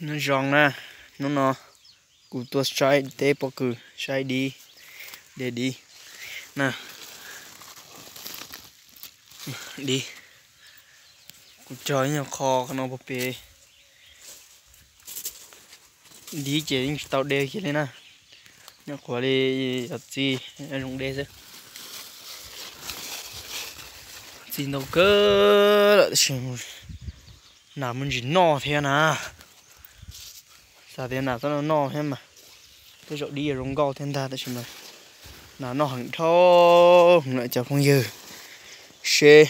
Nyob zoo na, hnub no kuv tuaj saib teb pob kws, saib dib, de dib na, dib. Kuv cog ib nyuag qho no puag pem, dib ces yeej tsis tau de kiag li na. Nyuam qhuav li yog txi zoo de xwb. Txi ntau kawg lawm tab sis nas muaj ntsis noj thiab na. Xav tias nas txhob noj noj thiab mas tej zaum dib yuav zoo nkauj thiab ntag tab sis mas nas noj heev dhau lawm cov phooj ywg. Seb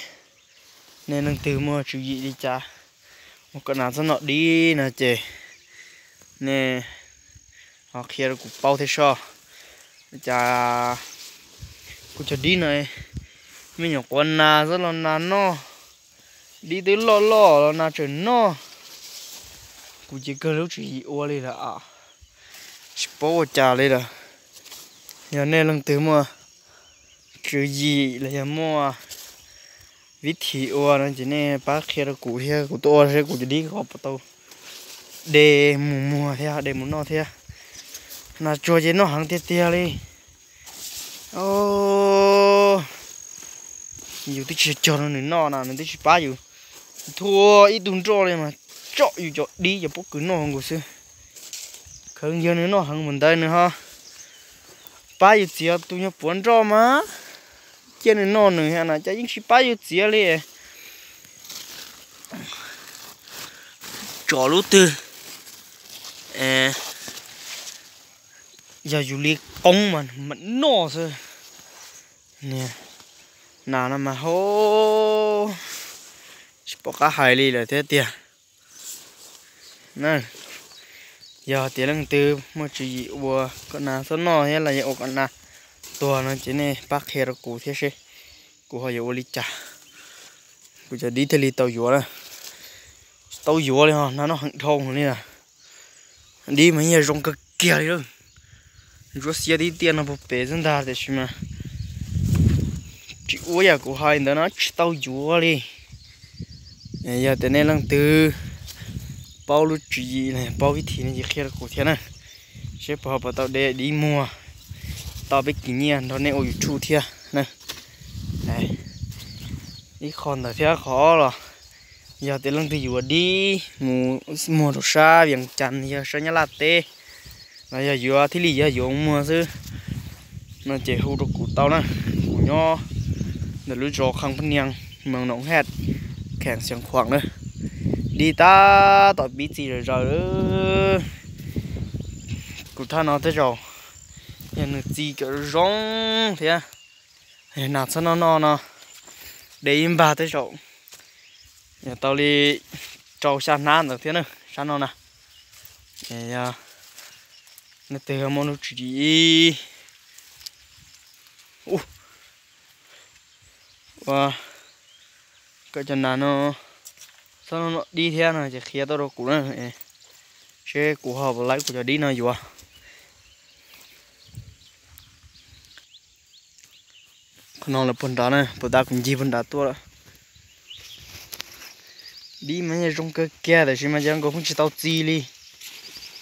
nej leej twg muaj tswv yim li cas uas kom nas txhob noj dib no ces nej ho qhia rau kuv paub thiab soj. Cas kuv cog dib no me nyuam quav nas xwb los nas noj, dib twb loj loj los nas tseem noj. Kuv ces kawg lub tswv yim ua li lawm, tsis paub ua cas li lawm. Yog nej leej twg muaj tswv yim los yog muaj vib thim ua no ces nej pab qhia rau kuv thiab kuv tuaj ua seb kuv cov dib ko puas tau de mus muag thiab de mus noj thiab. Nas tsuag ces noj heev tiag tiag li. Yus twb tsis cog rau nws noj na, nws twb tsis pab yus thua ib tug nroj li mas tsom yus cov dib cov pob kws noj nkaus xwb. Khaws yog nws noj heev mus ntawd nws ho pab yus txiav tus nyuag puav nroj mas cia nws noj nws na, cas yeej tsis pab yus txiav li. Tsom lub twg yog yus li qoob mas noj xwb. Nas no mas ho tsis pom qab hais li lawm thiab tiag. Yog tias leej twg muaj tswv yim ua kom nas txhob noj thiab los yog ua kom nas tuag no ces nej pab qhia rau kuv thiab seb kuv ho yuav ua li cas. Kuv cov dib thiaj li tau yuav na. Tsis tau yuav li ho, nas noj heev dhau li lawm. Dib mas yog zoo kawg kiag li lawm. Ntsuab xiab tib tiaj no puag pem xwb ntag tiam sis mas tsis ua yam kuv hais ntawd no tsis tau yuav li. Yog tias nej leej twg paub lub tswv yim los paub vib thim no ces qhia rau kuv thiab na, seb puas ho puas tau de dib muag tau peb kis nyiaj nrog nej ua YouTube thiab na. Ib qho ntawd thiab qhov los yog tias leej twg yuav dib mus muag rau sab Vias Cas yog sab Nyab Laj teb los yog yuav thiaj li yog yuav muag xwb no ces hu rau kuv tau na. Kuv nyob ntawm lub zos Kham Phab Nias, moos Noom Haj, kheem Xeev Khuam na. Dib tab tom pib txi zom zaws. Kuv thaj no tej zaum yog nws txi cov zoo thiab. Nas txhob noj noj no de ib npag tej zaum yog tau li rau xya hnab ntawd thiab na sab no na. Yog leej twg muaj lub tswv yim ua kom cov nas no txhob noj dib thiab no ces qhia tuaj rau kuv na, seb kuv ho puas laib kuv cov dib no yuav. Qhov no lawv puag nrad na, puag ta kuv ncig puag nrad tuaj lawm. Dib mas zoo kawg kiag tab sis mas cov nkaus pheej tsis tau txi li.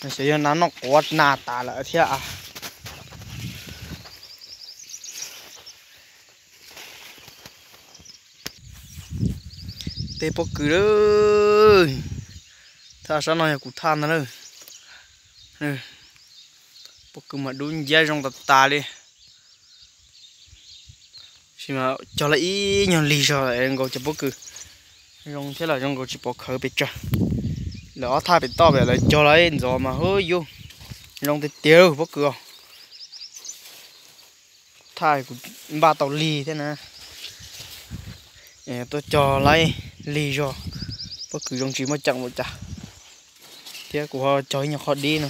Xyov yog nas noj quav nas tas lawm thiab. Tej pob kws lawm, thaj sab no yog kuv thaj ntag lawm. Pob kws mas dub nciab zoo tas tas li. Sis mas cog lawm ib nyuag lig zog nkaus cov pob kws zoo thiab los zoo nkaus tsis pom khawv pes tsawg. Lawv ob thaj pem toj pem lawv cog lawm ntxov mas hwb yus zoo tiag tiag pob kws os. Thaj kuv npaj tau lig thiab na, tuaj cog lawm lig zog, pob kws zoo tsis muaj ceem ua cas. Thiab kuv ho cog ib nyuag qho dib no,